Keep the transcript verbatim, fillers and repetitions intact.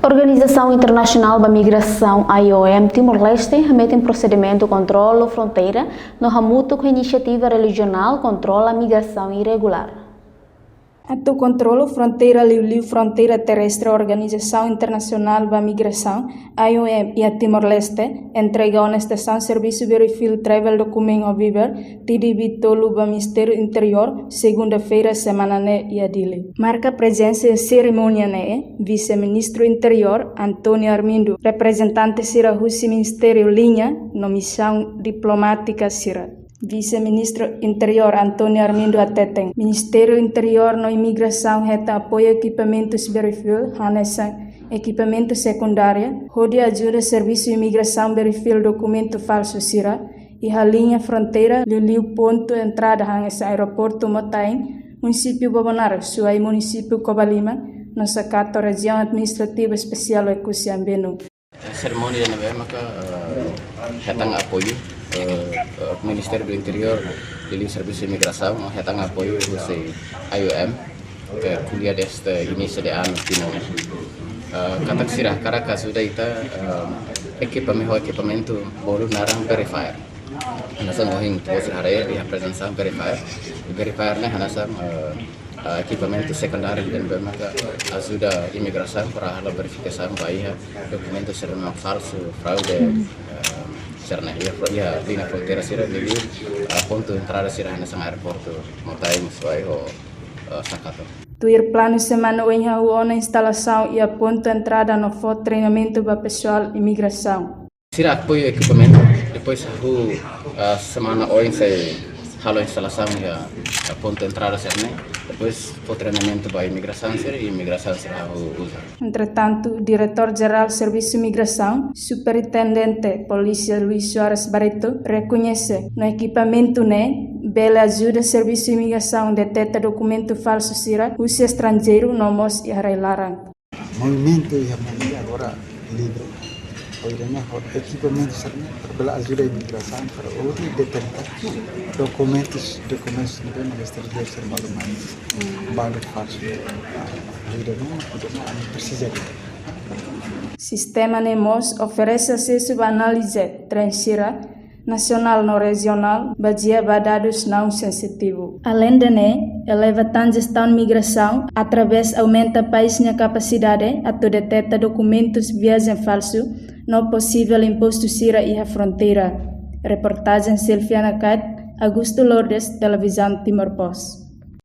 Organizasaun Internasionál ba Migrasaun, I O M, Timor-Leste hametin prosedimentu kontrolu fronteira no hamutuk ho inisiativa rejionál kontrola migrasaun irregulár. Atu kontrolu fronteira liuliu fronteira terrestre, Organizasaun Internasionál ba Migrasaun, I O M, iha Timor-Leste entrega ona estasaun servisu Verifil Travel Document Observer, T D B tolu ba Ministériu Interiór, segunda-feira semana ne'e iha Dili. Marka prezensa iha serimónia ne'e Vise-Ministru Interiór António Armindo, reprezentante sira husi ministériu, liña no misaun diplomátika sira. Vise-Ministru Interiór António Armindo hateten, Ministériu Interiór no Imigrasaun hetan apoiu ekipamentus Verifil hanesan ekipamentu sekundária hodi ajuda servisu imigrasaun Verifil dokumentu falsu sira iha liña fronteira liuliu pontu entrada hanesan Aeroportu Mota-Ain, Munisípiu Bobonaro, Suai, Munisípiu Covalima, no Sakato, Rejiaun Administrativa Espesiál Oekusi Ambenu. Serimónia ne'ebé maka, eh, hetan apoiu, eh, eh, Ministériu Interiór, liuliu Servisu Imigrasaun, hetan apoiu husi I O M, eh, ko'alia desde inísiu de anu tinan ne'e. Eh, katak sira hakarak ajuda ita, eh, ekipa, ho ekipamentu bolu naran verifier. Hanesan ohin ita-boot sira haree, iha prezensa verifier. Verifier ne'e hanesan, eh, eh, ekipamentu sekundáriu ida ne'ebé maka ajuda imigrasaun para halo verifikasaun ba iha dokumentu sira ne'ebé falsu, fraude, eh, sira-ne'e iha, iha liña fronteira sira, liuliu, eh, pontu entrada sira hanesan Aeroportu Mota-Ain, Suai ho, eh, Sakato. Tuir planu, semana oin hahú ona instalasaun iha pontu entrada no fó treinamentu ba pesoál imigrasaun. Sira apoiu ekipamentu, depois hahú, ah, semana oin sei halo instalasaun iha, ah, pontu entrada sira-ne'e, depois fó treinamentu ba imigrasaun sira, i imigrasaun sira hahú uza. Entretantu, Diretór Jerál Servisu Migrasaun, Superintendente Polísia Luis Soares Barreto, rekoñese no ekipamentu ne'e bele ajuda servisu imigrasaun deteta dokumentu falsu sira husi estranjeiru no mós iha rai-laran. Movimentu iha Manila agora livre. Oiran ho ekipamentu sira-ne'e para bele ajuda imigrasaun para hodi deteta dokumentus, dokumentus ne'ebé mak estranjeiru sira balu mai, balu falsu. Oiran, oiran, ami presiza de. Sistema ne'e mós oferese asesu ba análize trend sira nasionál no rejionál, bazeia ba dadus naun sensitivu. Aleinde ne'e, eleva tan jestaun migrasaun através aumenta país nia kapasidade atu deteta dokumentus viajen falsu no posivel impostu sira iha fronteira. Reportajen Silviana Kait, Augusto Lourdes, Televizaun Timor Post.